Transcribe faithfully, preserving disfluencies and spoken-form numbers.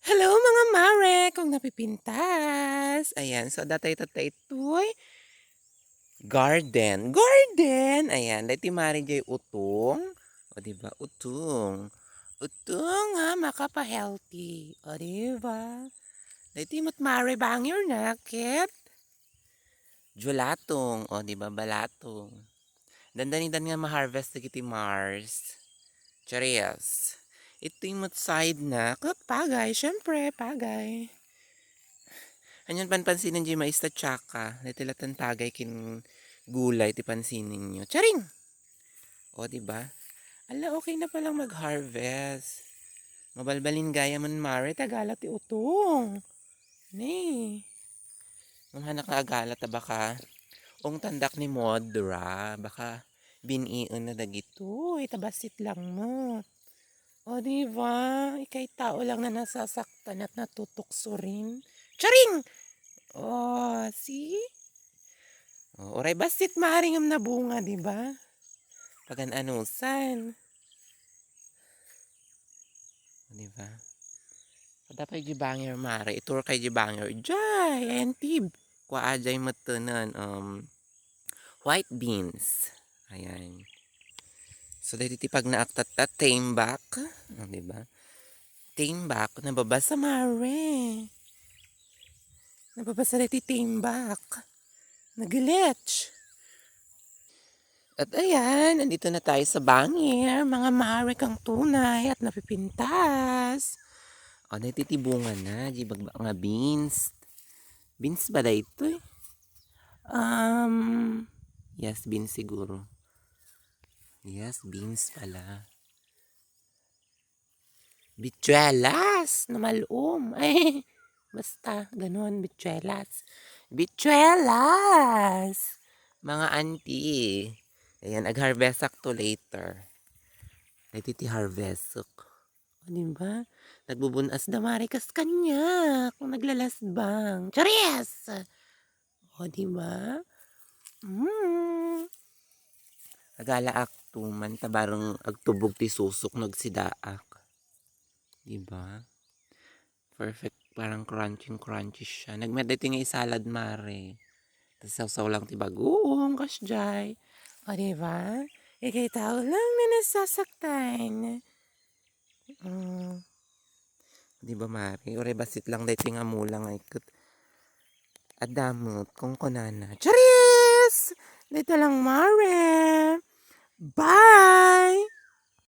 Hello, mga mare, kung napipintas. Ayan, so, adda tayo tatta itoy garden. Garden! Ayan, dati mare jay utong. O, di ba? Utong. Utong nga makapa-healthy. O, di ba? Dati met mare bangir na, ket julatong. O, di ba? Balatong. Dandanidan nga ma-harvest dagiti mare. Charis. Itoy met side na. Ket pagay, syempre, pagay. Anian panpansinen jay mais ta tsaka. Dati latan pagay ken gulay ti pansininyo. Charing! O, di ba? Ala, okay na palang mag-harvest. Mabalbalin gayam, mare, ta agala ti utong. Ne. Ngem hanak nga agala ta baka ungtandak ni modra, baka bin-ienna dagitoy, ta bassit lang met. O, di ba? Ikay tao lang na nasasaktan at natutukso rin. Charing! O, see? O, uray bassit mare ngem nabunga, di ba? Pagan-anusan. O, di ba? Adda pay jay bangir, mare. I-tour kay jay bangir. Jay, ayan, tib. Kua jay met tenen, um, white beans. Ayan. So, dati ti pagnaak tatta, tame back. O, di ba? Tame back, nababasa, mare. Nababasa dati tame back. Nag-glitch. At ayan, andito na tayo sa bangir, mga mare kang tunay at napipintas. O, dati ti bunga na, di bagba nga beans. Beans ba daytoy? Um, yes, beans siguro. Yes, beans pala. Bitsuelas, no, mal-um. Ay, basta, ganun, bitsuelas. Bitsuelas! Mga auntie. Ayan, ag-harvestak to later. Dati ti harvestak. O, di ba? Nagbubun-as da mare kas kaniak, naglalasbang. Charis! O, di ba? Mm. Agalaak to man, ta bareng agtubog ti susok no agsidaak. Di ba? Perfect, parang crunchy-crunchy siya. Nagmet dati nga isalad, mare. Tas sawsaw lang ti bagoong, kasjay. O, di ba? Ikay tao lang na nasasaktan. Mm. Di ba, mare? Uray bassit lang daytoy nga mula nga iket. Adda met, kunkunana. Charis! Dayta lang, mare. Bye!